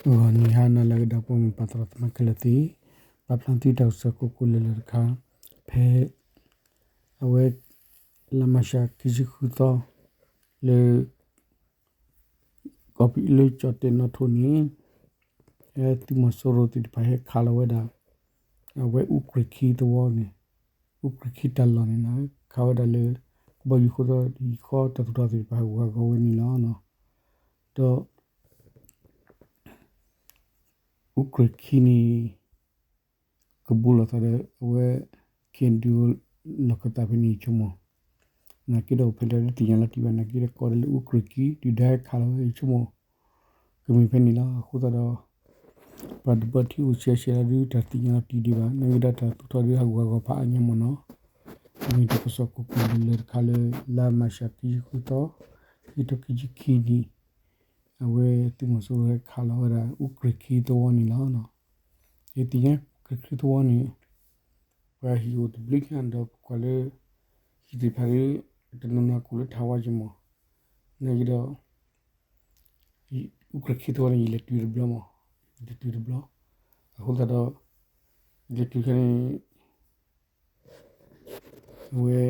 ဂီၤနံၤဟါနၤလၢအဂ့ၤ ဒီပုၢ်ဝဲၢ်မုၣ်ပၢ်သရၣ်သမါခဲလၢာ်သ့ၣ်, ပာ်ဖျါသုတၢ်ကစီၣ်ကိးကိးလၢလၢတခါ, ဖဲ အဝဲ လါမၢ်ၡးခံဆံဃုသီ လၢ ကီၢ်ပယီၤလၢကၠီၣ်တဲၣ်နီၣ်ထိၣ်န့ၣ် သုးမီၤစိရိၤသ့ၣ်တဖၣ်ဟဲခးလီၤဝဲဒၣ် အဝဲအူကြ့ၢ်ခံသဝီန့ၣ်, အူကြ့ၢ်ခံတၢ်လီၢ်န့ၣ် ခးဝဲဒၣ်လၢ ကဘီယူၤဃိသီ ယူၤဃီတၢ်သူၣ်ထီၣ်သ့ၣ်တဖၣ်ဟးဂူာ်ဟးဂီၤဝဲန့ၣ်လီၤ. ဒီး အူကြ့ၢ်ခံန့ၣ် ကဘူးလိာ်သးဒီး အဝဲ ခ့ၣ်ဒု လီၢ်ခၢၣ်သးဖဲန့ၣ် ယဆိကမိၣ်, နာ်က့ဒီးဖဲလဲၣ်ဒုးသ့ၣ်ညါလီၤတံၢ်ဘၣ်, နာ်က့ဒီးကိးဒၣ်လၢအူကြ့ၢ်ခံ ဒုၣ်ဒါဟဲခးလီၤဝဲ ယဆိကမိၣ် ကမ့ၢ်ဖဲန့ၣ်လီၤ. အဃိသတးဒီး ပှၤတဘၢထံအိၣ်ဆံးဆံးလီၤဒုး တၢ်သ့ၣ်ညါလီၤတံၢ်ဒံးဘၣ်, နာ်က့ဒီးတၢ်သူၣ်ထီၣ်ဒုးဟးဂူာ်ဟးဂီၤဖးအါညါမ့ၢ်နီၤ, မ့ၢ်တၢ်ကစီၣ်ကိးကိးလၢလၢတခါလၢ လါမၢ်ၡးခံဆံဃုသီ ခံကထိခံဆံခံနံၣ် အဝဲသုးမီၤစိရိၤဟဲခးလီၤဝဲဒၣ် အူကြ့ၢ်ခံသဝီန့ၣ်လီၤ. ယသ့ၣ်ညါ အူကြ့ၢ်ခံသဝီန့ၣ် ပှၤဟံၣ်အိၣ်တဘျုးညါဒီးပကွၢ်လၢ ဟံၣ်သ့ၣ်တဖၣ်ဒီး တနီၤနီၤကိးလၢထးဝါယမီၢ်, နာ်က့ဒီး အူကြ့ၢ်ခံသဝီန့ၣ် ယလဲၤတုၤတဘျီမီၢ်, ယလဲၤတုၤတဘျီ, အဃိသတးဒီး ယလဲၤတုၤခဲန့ၣ် အဝဲ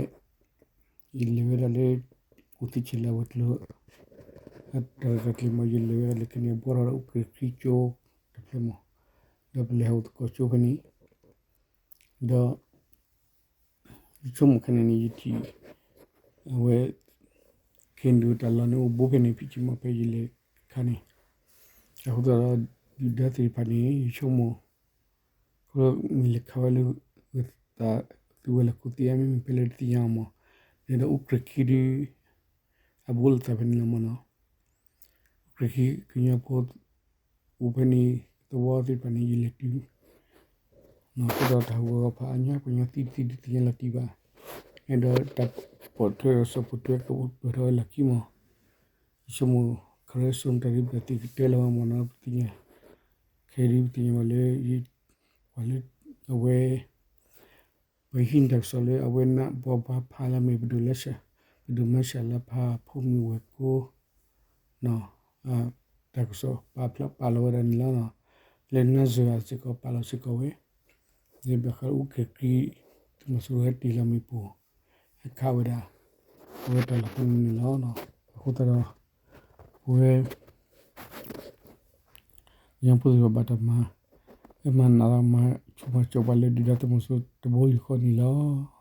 ယလဲၤဝဲဒၣ်လၢ အိၣ်သ့ၣ်ဆံးလၢအဝဲၤကျိၤ တၢ်ရဲၣ်တၢ်ကျဲၤမီၢ် ယလဲၤဝဲဒၣ်လၢခဲန့ၣ် ဘှီထီၣ်ဒီးအူကြ့ၢ်ခံကၠိတဖျၢၣ်မီၢ်, ဒီးပလဲၤဟးအိၣ်သကိးကၠိဖဲန့ၣ်, ဒီး ယဆိကမိၣ်ခဲန့ၣ်န့ၣ် ယထံၣ် အဝဲ ခ့ၣ်ဒုတၢ်လီၢ်န့ၣ် အိၣ်ဘူးဖဲန့ၣ် ဖံးဆံးမီၢ် ဖဲယလဲၤခါန့ၣ်, အဃိသတးဒီး ဒုၣ်ဒါသ့ၣ်တဖၣ်န့ၣ် ယဆိကမိၣ် ခီမ့ၢ်လဲၤခးဝဲလၢ ဝဲသးသုဝဲလၢခိၣ်သ့ၣ်ဧါ မ့မ့ၢ်ဖဲလဲၣ်တသ့ၣ်ညါအီၤမီၢ်, ဒီးအူကြ့ၢ်ခံဒု အဘူးလိာ်သးဖဲန့ၣ်လီၤမီၢ်နီၤ, အူကြ့ၢ်ခံကညီဖိ အိၣ်ဖဲန့ၣ် သဝီသ့ၣ်တဖၣ်န့ၣ် ယလဲၤတုၤ အဃိဒီးတၢ်ဟးဂူာ်ဟးဂီၤဖးအါညါ ပှၤကညီသံသ့ဒုးသ့ၣ်ညါလီၤတံၢ်ဘၣ်, အဲၣ်ဒိးတၢ်ပိာ်ထွဲဒီးစီၤပိာ်ထွဲကအိၣ်ပၢၢ်ထီၣ်ဝဲလၢခံမီၢ်, ယဆိကမိၣ် ခရၢစိတၢ်ရ့ဘၢၣ်သ့ၣ်ကတဲလီၤဝဲမီၢ်နီၤ ပသ့ၣ်ညါ, ခဲဒုးပသ့ၣ်ညါဘၣ်လၢ ပှၤလၢ အဝဲ ပဟံးန့ၢ်တၢ်ကစီၣ်လၢအဝဲနးဘီဘါဖးလၢမ့ၢ်ပဒိၣ်လၢ ပဒိၣ်မၢၢ်စၢ်လါဖး ဖိမုၣ်ဝဲၢ်ကိ တၢ်ကစီၣ်ပာ်ဖျါပာ်လီၤဝဲဒၣ်န့ၣ်လီၤ. လၢနါစၢၤအစ့ၢ်ကီးပာ်လီၤစ့ၢ်ကီးဝဲ, လၢဘၣ်ဃးလၢအူကြ့ၢ်ခံ သုးမီၤစိရိၤဟဲတ့ၢ်လီၤမ့ၣ်ပိၢ် ဟဲခးဝဲဒၣ် အဝဲတၢ်လီၢ်ဖဲန့ၣ်န့ၣ်လီၤ. အဃိသတးဒီး ပဝဲ ကညီဖိသ့ၣ်တဖၣ်ဘၣ်တၢ်မၤ မၤနးမၤဆူၣ်မၤစိးပှၤလၢ ဒုၣ်ဒါသုးမီၤစိရိၤတဘိယူၢ်ဃီန့ၣ်လီၤ.